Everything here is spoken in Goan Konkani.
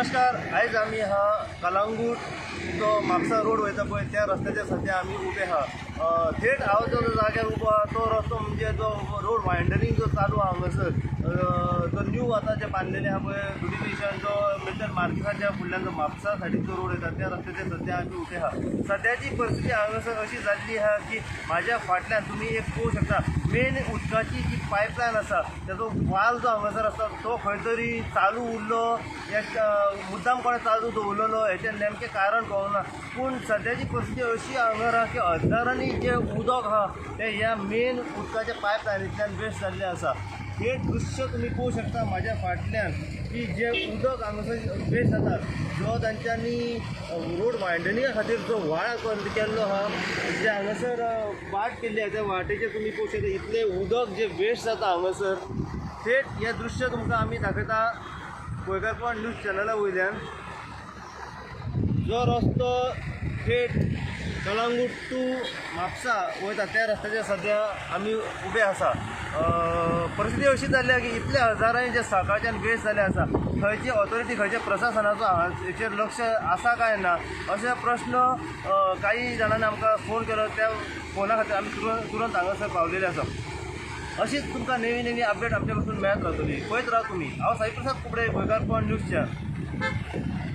नमस्कार. आयज आमी आहा कलांगूट जो म्हापसा रोड वयता पळय त्या रस्त्याचेर सद्या आमी उबे आहा. थेट हांव जो जाग्यार उबो आहा तो रस्तो म्हणजे जो रोड वायंडनिंग जो चालू आहा हांगासर, जो न्यू आतां जे बांदलेले आहा पळय ब्युटिफिकेशन, जो मिल्टन मार्केटाच्या फुडल्यान जो म्हापसा सायडीन जो रोड येता त्या रस्त्याचेर सद्या आमी उबे आहा. सद्याची परिस्थिती हांगासर अशी जाल्ली आहा की म्हाज्या फाटल्यान तुमी एक पळोवंक शकता, मेन उदकाची जी पायपलायन आसा तेजो वाल जो हांगासर आसा तो खंय तरी चालू उरलो या मुद्दाम कोणें चालू दवरलेलो हेचें नेमकें कारण कळना. पूण सद्याची परिस्थिती अशी हांगासर आहा की हजारांनी जें उदक आहा तें ह्या मेन उदकाच्या पायपलायनींतल्यान वेस्ट जाल्लें आसा. हें दृश्य तुमी पळोवंक शकता म्हाज्या फाटल्यान की जें उदक हांगासर वेस्ट जाता, जो तांच्यांनी रोड वायडनिंगा खातीर जो व्हाळ केल्लो आहा, जे हांगासर वाट केल्ली आहा त्या वाटेचेर तुमी पळोवंक शकता इतलें उदक जें वेस्ट जाता हांगासर. थेट हें दृश्य तुमकां आमी दाखयता गोंयकारपण न्यूज चॅनला वयल्यान. जो रस्तो थेट कलांगूट टू म्हापसा वयता त्या रस्त्याचेर सद्या आमी उबे आसा. परिस्थिती अशी जाल्ली आहा की इतले हजारांनी जे सकाळच्यान वेस्ट जाल्ले आसा, खंयची ऑथॉरिटी, खंयच्या प्रशासनाचो हेचेर लक्ष आसा काय ना अशे प्रश्न काही जाणांनी आमकां फोन केलो. त्या फोना खातीर आमी तुरंत हांगासर पावलेले आसा. अशीच तुमकां नवी नवी अपडेट आमच्या पासून मेळत रावतली. पळयत राव तुमी. हांव साईप्रसाद कुबडे, गोंयकारपण न्यूज चॅनल.